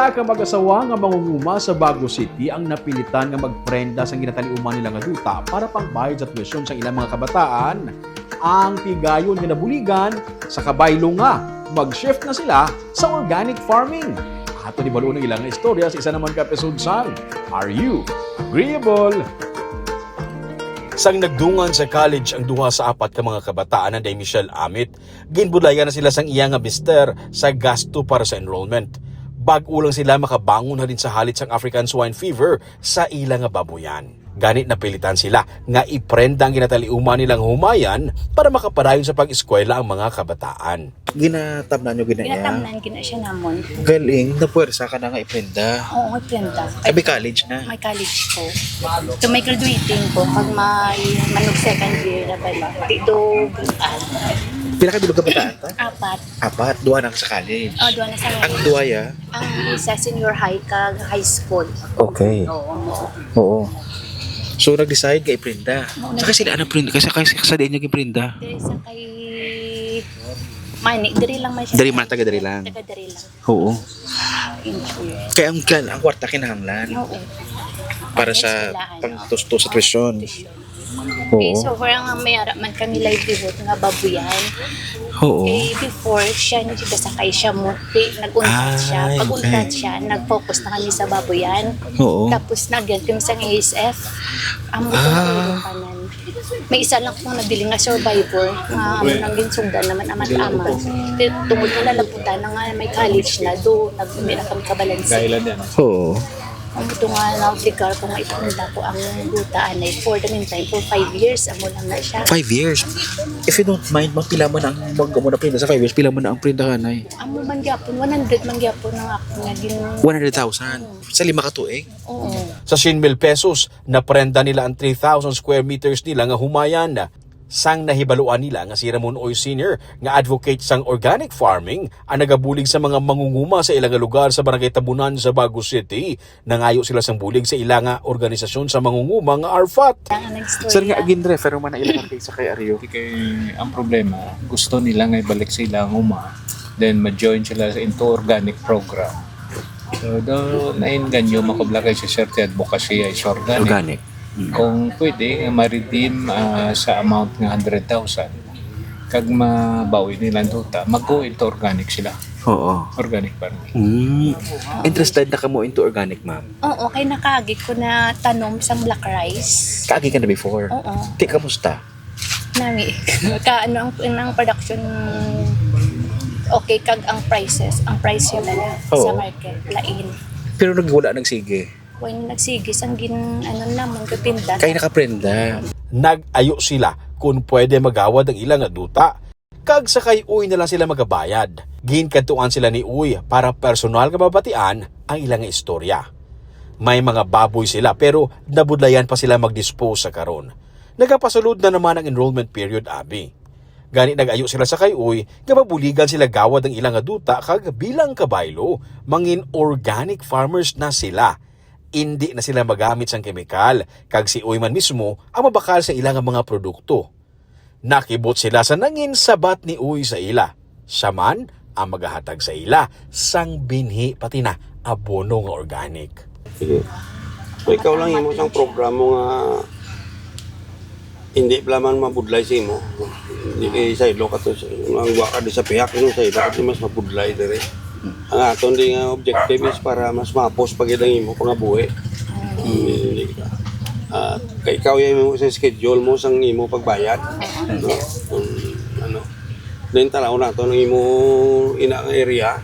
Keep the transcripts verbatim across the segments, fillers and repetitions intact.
Ka mag-asawa nga mangunguma sa Bago City ang napilitan nga magprenda sang ginataliuman nila nga duta para pangbayad sa tuition sang ilang mga kabataan. Ang tigayon nga nabuligan sa kabaylo nga mag-shift na sila sa organic farming. Ato ni baluon ang ilang istorya sa isa naman ka episode sang Are You Agreeable? Sang nagdungan sa college ang duha sa apat ka mga kabataan, Day Michelle Amit, ginbudlayan na sila sang iya nga mister sa gasto para sa enrollment. Bag-o lang sila makabangon halin sa halit sang African Swine Fever sa ila nga babuyan. Gani napilitan sila nga iprenda ang ginataliuman nilang humayan para makapadayon sa pag-eskwela ang mga kabataan. Ginatamnan nyo gina iya? Ginatamnan gina siya namon. Galing, napuwersa ka na nga iprenda. Oo, iprenda. Abi college na. May college ko. So may graduating ko pag may manug second year na pala. Di do. Pila ka bilog ka bataan ta? Apat. Apat, duha na sa college. Oh, duha na sa college. Ang duha ya? Ang isa senior high kag high school. Okay. Oo. Oo. So nag-decide kay Prinda. Sa kasi sila ano Prinda? Kasi kasi sa diin yung Prinda. Diri sa kay Mani, diri lang may siya. Diri man taga diri lang. Taga diri lang. Oo. Kaya ang kan ang kwarta kinahanglan. Oo. Para sa pangtusto sa tuition. Okay, so parang ang may ara man kami livelihood nga babuyan. Oo. Eh, before, siya yung sigasakay siya mo. Kay nag-untat siya. Ay, pag-untat okay. siya, nag-focus na kami sa babuyan. Oo. Tapos nagyan kami sa A S F. Amo ah. Kanan. May isa lang kong nabili nga survivor nga amo nang ginsugdan naman amat-amat. Tungod nga nalaputan na nga may college na, do nag-umi na kami kabalansi. Oo. Ang ito nga na-obligar ko nga ipunda ko ang duta anay for the meantime, for five years, amo lang na siya. Five years? If you don't mind, ma'am, pila man ang mag-amo na prenda sa five years, pila man na ang prenda kanay? Amo man gyapon, one hundred man gyapon ang ako nga gin- One hundred thousand? Sa lima ka tuig? Oo. Sa siyam mil pesos, naprenda nila ang three thousand square meters nila nga humayan. Sang nahibaluan nila nga si Ramon Oy Senior nga advocate sang organic farming ang nagabulig sa mga mangunguma sa ila nga lugar sa Barangay Tabunan sa Bago City, nangayo sila sang bulig sa ila nga organisasyon sa mangunguma nga ARFAT. Sir, nga gin-refer man na ila sa kay Aryo. Kay ang problema, gusto nila nga ibalik sa ila ang uma, then ma-join sila sa into organic program. So, do nainganyo makabla kay si Sir ti advocacy ay sa organic. Organic. Kung pwede, nga ma-redeem ah, sa amount nga hundred thousand, kag mabawi nila ang duta, mag-go into organic sila. Oo. Organic farming. Mm. Interested na kamo into organic, ma'am? Oo, kay nakaagi ko na tanom sang black rice. Kaagi ka na before? Oo. Ti, kamusta? Nami, ka ano ang, ang production okay kag ang prices, ang price yun na sa market, lain. Pero nagwala nagsige. When nagsigi sang gin-, ano namon, kapinda. Kay nakaprenda. Nag-ayo sila kon pwede magawad ang ila nga duta, kag sa kay Uy na lang sila magabayad. Ginkadtuan sila ni Uy para personal nga mabatian ang ila nga istorya. May mga baboy sila, pero nabudlayan pa sila mag-dispose sa karon. Nagapasulod na naman ang enrollment period, abi. Gani nag-ayo sila sa kay Uy nga mabuligan sila gawad ang ila nga duta kag bilang kabaylo, mangin organic farmers na sila. Indi na sila magamit sang kemikal, kag si Uy man mismo ang mabakal sa ila nga mga produkto. Nakibot sila sa nangin sabat ni Uy sa ila. Siya man ang magahatag sa ila sang binhi pati na abono nga organic. Sige. So, ikaw lang imo sang programo nga hindi pala man mabudlay sa imo. Hindi kay saylo ka to, ang wa ka di sa pihak, yung saylo ka to, mas mabudlay diri. Ang aton di nga objective is para mas mapos pa gid ang imo pangabuhi. Hindi ka. Ah, kay ikaw yung imo sa schedule mo sang imo pagbayad. No? Kung ano. Then tanaw naton ang imo ina nga area.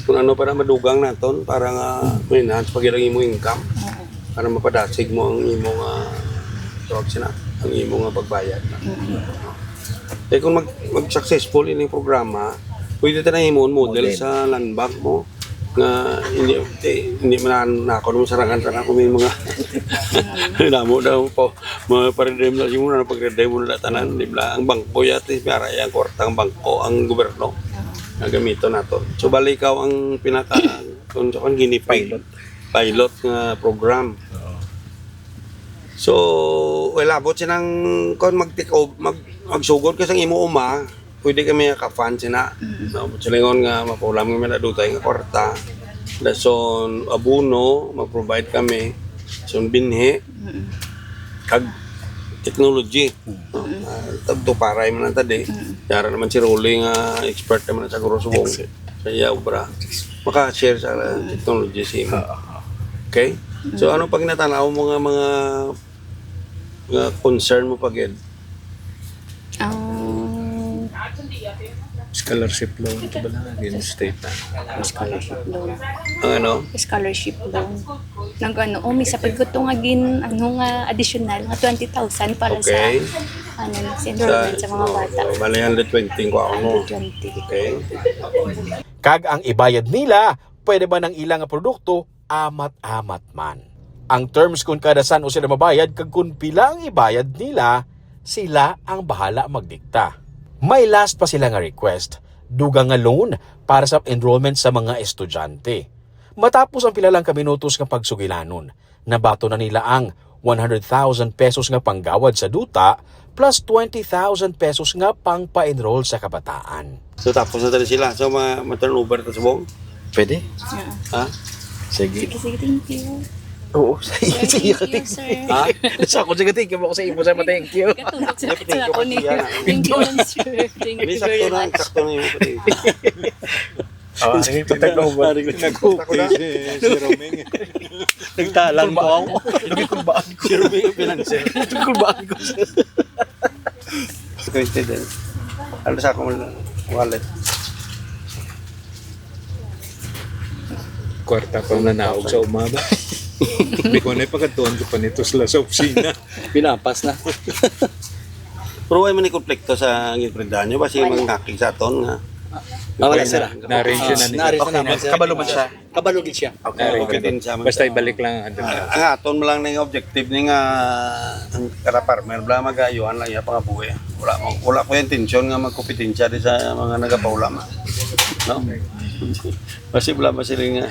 Kung ano para madugang naton para nga ma-enhance pa gid ang imo income. Para mapadasig mo ang imo nga tawag sina, ang imo nga pagbayad. Eh kung mag, mag successful ini programa, pwede ta na himuon model sa land bank mo nga hindi eh, hindi man na ako nung sarangan sa ako may mga damo daw po mga paredeem na siguro na pagredeem mo na tanan, di ba? Ang bangko yati, para yang kwarta ang bangko, ang gobyerno nga gamiton nato. So bali ikaw ang pinaka kung sa kung gini pilot pilot nga program. So, well, abot siya ng, kung mag-take over, mag, magsugod ka sa imo uma, pwede kami ka-fund sina. No? Silingon nga, mapulam nga may nadutay nga kwarta. Dason abono, mag-provide kami. Dason binhi, kag technology. No? Ah, tab-, tuparay man ang tadi. Yara naman si Rolly nga expert naman sa Kurosubong. Sa iya obra. Maka-share sa technology si imo. Okay? So, ano pag natanaw mo nga mga, nga concern mo pa gid? Ang Scholarship loan ito ba lang? Again, state na. Scholarship loan. Ang ano? Scholarship loan. Nag ano, oh, may sapag ko to nga gin, ano nga, additional nga twenty thousand para Okay. sa, ano, sa enrollment sa mga bata. Bali, one hundred twenty ko ako, no? Twenty. Okay. Kag ang ibayad nila, pwede ba nang ilang nga produkto, amat-amat man. Ang terms kung kada san-o sila mabayad kag kung pila ang ibayad nila, sila ang bahala magdikta. May last pa sila nga request, dugang nga loan para sa enrollment sa mga estudyante. Matapos ang pila lang ka minutos nga pagsugilanon, nabaton na nila ang one hundred thousand pesos nga panggawad sa duta plus twenty thousand pesos nga pangpa-enroll sa kabataan. So, tapos na tali sila. So, ma- ma-turnover ta subong? Pwede? Ha? Sige. Sige, sige, thank you. Oo. Sir, thank you, sir. Ha? Sa ako, sige, thank you mo ako sa imo, sir. Thank you. Katulog sa sa ako ni. Thank you, sir. Thank Hindi, you sakto very na, much. sakto na yung pati. Oh, sige, patag-over. Nag-okay si, si Roming. Nagtalang ko ako. Nagkulbaan ko. Si Roming ang pinansin. Nagkulbaan ko, sir. Twenty din. Ano sa akong wallet? Kwarta pa nanaog sa umaba. Hindi ko na ipagkatuan ko pa nito sila sa opisina. Pinapas na. Pero wala man yung konflikto sa ginprindahan nyo. Basi yung mga nakig sa aton nga. Ah, wala, sir, ah. Na-arrange yun, ano? Na-arrange na naman, sir. Kabalo man siya. Kabalo gid siya. Okay, okay din siya. Basta ibalik lang ang ano. Ang aton mo lang na yung objective ni nga ang kada farmer bla magayuhan lang yung pangabuhi. Wala mo, wala ko yung intensyon nga magkompetensya di sa mga nagapaulaman. No? Basi bla ba sila nga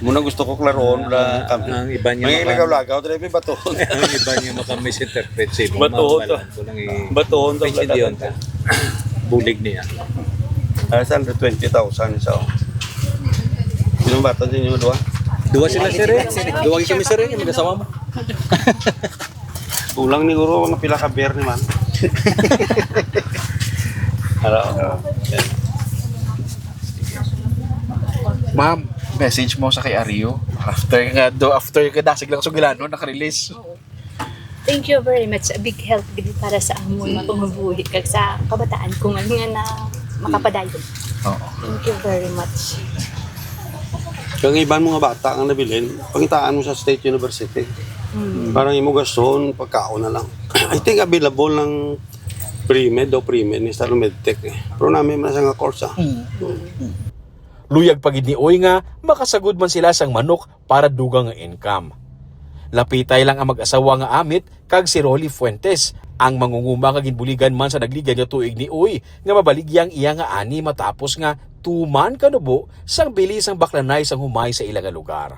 muna gusto ko klaroon bla kami. Ang iba niya Mga maka- ilagaw-lagaw, dre may batuhon. Ang iba niya maka-misinterpret sa imo. Batuhon to. Mabalan ko lang i- Batuhon to. Maintindihan ka. Bulig niya. Ah, sa twenty thousand isa. Oh. Sino baton sa inyo dua? Duwa sila, sir, eh. Duwa kami, sir, eh. Yung mag-asawa mo. Kulang ni guro mga pila ka beer ni man. Hello. Ma'am, message mo sa kay Ario. After nga do, after ka dasig lang sugilanon, naka-release. Thank you very much. A big help gid para sa amon nga pamumuhi kag sa kabataan ko nga nga na makapadayon. Oo. Thank you very much. Kung iban mga bata nga nabilin, pangitaan mo sa State University. Mm. Parang imo gaston, pagkaon na lang. I think available ng pre-med o pre-med ni sa medtech eh. Pero namin man sa nga course ah. Luyag pa gid ni Uy nga makasagod man sila sang manok para dugang nga income. Lapitay lang ang mag-asawa nga Amit kag si Rolly Fuentes, ang mangunguma nga ginbuligan man sa nagligad nga tuig ni Uy nga mabaligya ang iya nga ani matapos nga tuman kanubo sang bili sang baklanay sang humay sa ila nga lugar.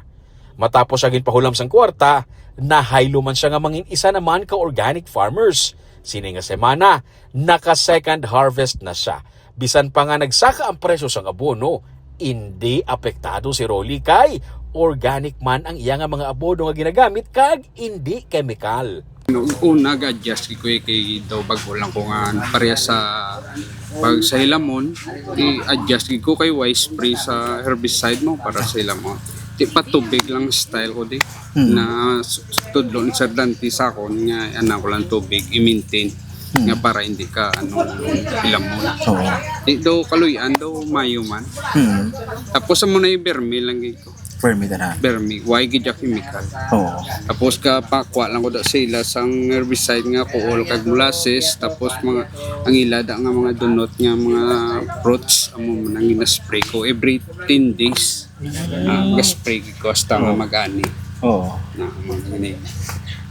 Matapos siya ginpahulam sang kwarta, nahaylo man siya nga mangin isa naman ka organic farmers. Sini nga semana, naka second harvest na siya. Bisan pa nga nagsaka ang presyo sang abono, indi apektado si Rolly kay organic man ang iya nga mga abono nga ginagamit kag indi kemikal. Una, ga-adjust gid ko eh, kay daw bag-o lang ko nga pareha sa pag sa hilamon, i-adjust gid ko kay why spray sa herbicide mo para sa hilamon. Di pa tubig lang style ko di. Na s- tudlo ni Sir Dante sa akon nga ana ko lang tubig i-maintain nga para hindi ka ano hilamon. Oo. Di daw kaluyan daw mayo man. Hmm. Tapos sa muna yung vermi lang gid ko. Permi na. Vermi, why gid ya chemical. Oo. Tapos ka pakwa lang ko da sa ila sang herbicide nga kuol kag molasses, tapos mga ang ila da nga mga donut nga mga fruits amo man ang ginaspray ko every ten days. Ah, gaspray ko hasta nga mag-ani. Oo. Na mga gini.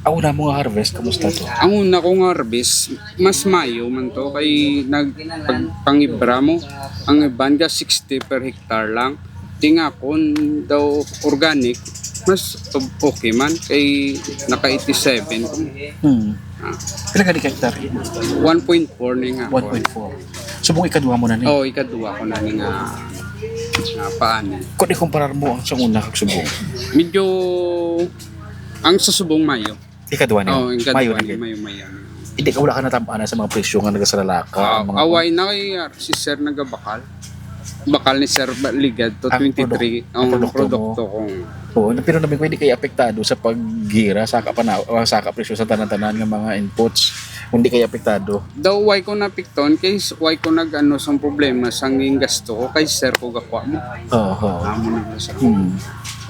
Ang una mo nga harvest, kamusta to? Ang una kong harvest, mas mayo man to kay nag pag, pangibra mo ang iban ga sixty per hectare lang. Tingakon daw organic, mas okay man kay naka eighty-seven ko. Hmm. Pila ka di ka hektarya? One point four ni nga. One point four. Subong ikaduha mo na ni. Oh, ikaduha ko na ni nga. Nga paani. Kung ikumparar mo ang sa una kag subong, Medyo, ang sa subong mayo. Ikadwa niya? Oo, ang Mayo kadwa na ni gid. Mayo, mayo. Hindi ka, wala ka natam-ana sa mga presyo nga nagasalalaka, Ah, mga away na kay, ah, si Sir nagabakal. Bakal ni Sir ba-, Ligad to Ang twenty-three, produk-, ang ang produkto mo. Produkto kong Oo, na, pero namin ko hindi kayo apektado sa paggira, saka pa na, ah, saka presyo sa tanan-tanan nga mga inputs. Hindi kayo apektado. Daw, why ko napikton? Kay s-, why ko nag-ano sang problema sang gasto ko kay Sir ko gakuha mo. Oo, oo. Amo na ko sa Hmm.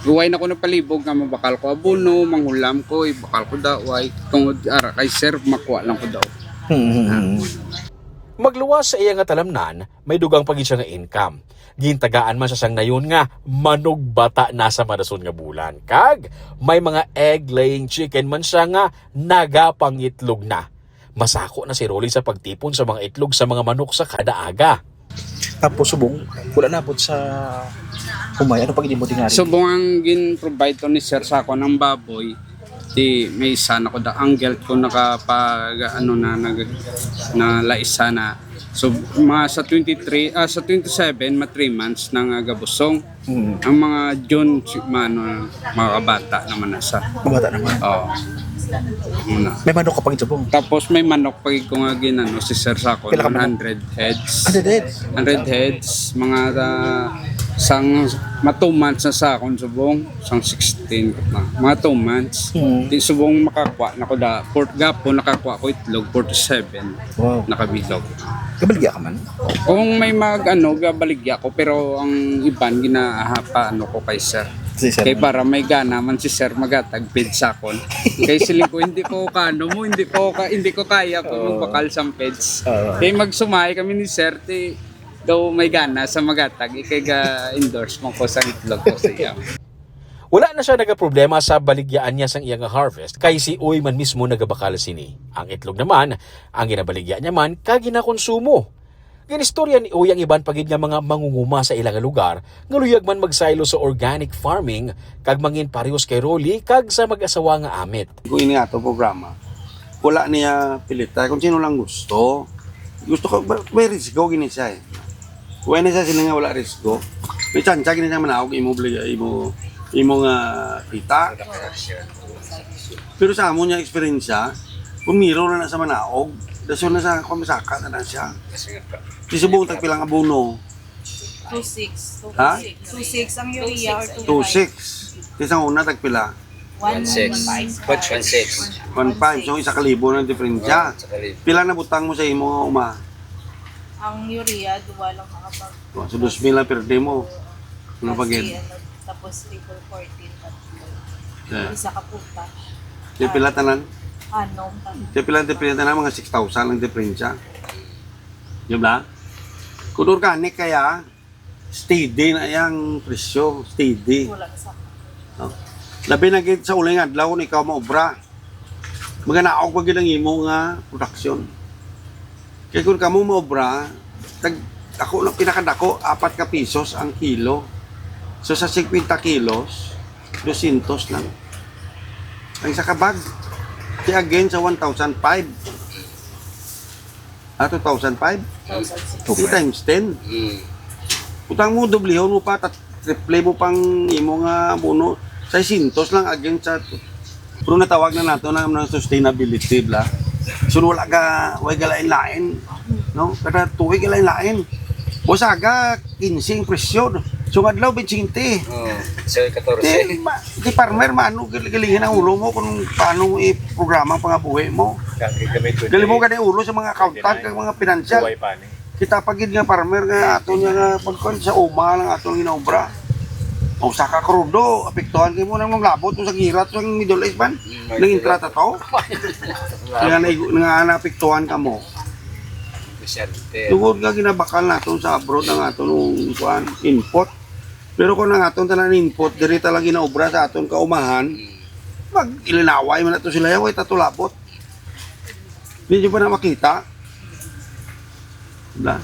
Guway na ko napalibog nga mabakal ko abono, manghulam ko, ibakal ko daw, ay, tungod ara kay Sir, makuha lang ko daw. Hmm, hmm, hmm. Magluwas sa iya nga talamnan, may dugang pa gid siya nga income. Gintagaan man siya sang nayon nga manugbata na sa madason nga bulan. Kag may mga egg-laying chicken man siya nga nagapangitlog na. Masako na si Rolly sa pagtipon sa mga itlog sa mga manok sa kada aga. Tapos subong, wala nabot sa humay. Ano pag hindi mo tingali? Subong ang gin-provide to ni Sir sa ako ng baboy, di may isa na ko da, ang guilt ko nakapag, ano na, nag-, na laisa na. So, mga sa twenty-three, ah, sa twenty-seven, ma three months na nga gabusong. Mm. Ang mga June, si-, mano, mga kabata naman na sa. Mga bata naman. Oo. Muna. May manok ka pang subong? Tapos may manok pa ko nga ginano, si Sir Sako, Pila ka manok? Hundred heads. Hundred heads? Hundred heads, mga, ah, sang, ma two months na sa akon subong, sang sixteen ko pa. Mga two months. Mm. Di subong makakuha na ko da, port gapo, nakakuha ko itlog, forty-seven. Wow. Nakabilog. Kabaligya ka man? Kung may mag, ano, gabaligya ko, pero ang iban, gina-, ah, pa, ano ko kay Sir. Si Sir. Kay para may gana man si Sir magatag peds sa akon. Kay siling ko, "Hindi ko kano mo, hindi ko ka, hindi ko kaya ko Oo. magbakal sang peds." Oo. Kay magsumay kami ni Sir, ti daw may gana sa magatag, ikay ga-endorse mo ko sa itlog ko sa iya. Wala na siya nagaproblema sa baligyaan niya sang iya nga harvest, kay si Uy man mismo nagabakal sini. Ang itlog naman, ang ginabaligya niya man, kag ginakonsumo. Ginistorya ni Uy ang iban pa gid nga mga mangunguma sa ila nga lugar nga luyag man magsaylo sa organic farming kag mangin parehos kay Rolly kag sa mag-asawa nga Amit. Kung ini ato programa, wala niya pilita. Kung sino lang gusto, gusto ko, ba-, may risgo gini siya eh. Kung ano siya sila nga wala risgo, may tsansa gini siya manaog imo oblig-, imo, imo nga kita. Pero sa amo niya eksperyensya, kung miro na, na sa manaog, dason na sa kung masaka na, na siya. Kasi buong tagpilang abono. Two six. Ha? Two six ang urea or two six. Two six. Kasi sa una, tagpila? One six. One five. One five. So, isa ka libo ng diferensya. Oo, isa ka libo. Pila na butang mo sa imo nga uma? Ang urea, duwa lang nakapag- Oh, so, dos mil ang perde mo. Ano pa gid? Tapos, triple fourteen, tatlo. Yeah. Isa ka puta. Kaya pila tanan? Anom, tatlo. Kaya pila ang diferensya na? Mga six thousand ang diferensya. Di ba? Kung organic kaya, steady na yang presyo, steady. Wala na sa No? Labi na gid sa uling adlaw kung ikaw maobra. Maganaog pa gid ang imo nga production. Kay kung kamo maobra, tag, ako lang pinakadako, apat ka pisos ang kilo. So sa singkwenta kilos, dosyentos lang. Ang isa ka bag, kay again sa one thousand five. Ah, two thousand five? Two thousand six. Two times ten. Mm. Butang mo, dublihon mo pa, tat-, triple mo pang imo nga abono. Seiscientos lang again sa, pero natawag na nato na, na sustainability, bla. So, wala ka, way galain-lain, no? Kada tuig galain-lain. Buwasaga, quince ang presyo. So, nga adlaw, twenty. Oh, so, katorse. Di, ma-, di farmer, maano, gal-, galingan ang ulo mo kung paano mo i-programa ang pangabuhi mo. Kaya kami twenty. Galing mo gani ulo sa mga accountant, kag mga financial. Buhay pa ni. Kita pa gid nga farmer nga ato niya nga pagkuan sa uma lang ato ang ginaobra. O sa ka krudo, apektuhan kay mo nang labot mo sa girat sa Middle East man. Mm, nang intra ta to. Nga na, nga naapektuhan ka mo. Estudyante. Tungod nga ginabakal naton sa abroad ang aton kuan, input. Pero kung ang aton tanan input, diri ta lang ginaobra sa aton kaumahan, mag-ilinaway man nato sila, way ta to labot. Di nyo pa na makita. Wala.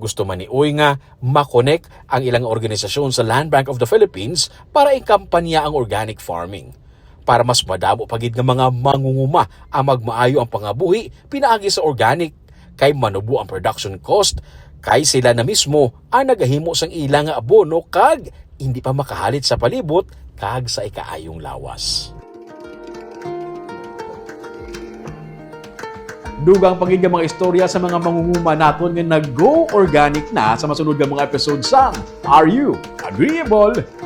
Gusto man ni Uy nga makonek ang ilang organisasyon sa Land Bank of the Philippines para ikampanya ang organic farming. Para mas madamo pa gid nga mga mangunguma ang magmaayo ang pangabuhi pinaagi sa organic, kay manubo ang production cost, kay sila na mismo ang nagahimo sang ila nga abono kag hindi pa makahalit sa palibot kag sa ikaayong lawas. Dugang pa gid nga mga istorya sa mga mangunguma naton nga nag-go organic na sa masunod nga mga episode sang Are You Agreeable?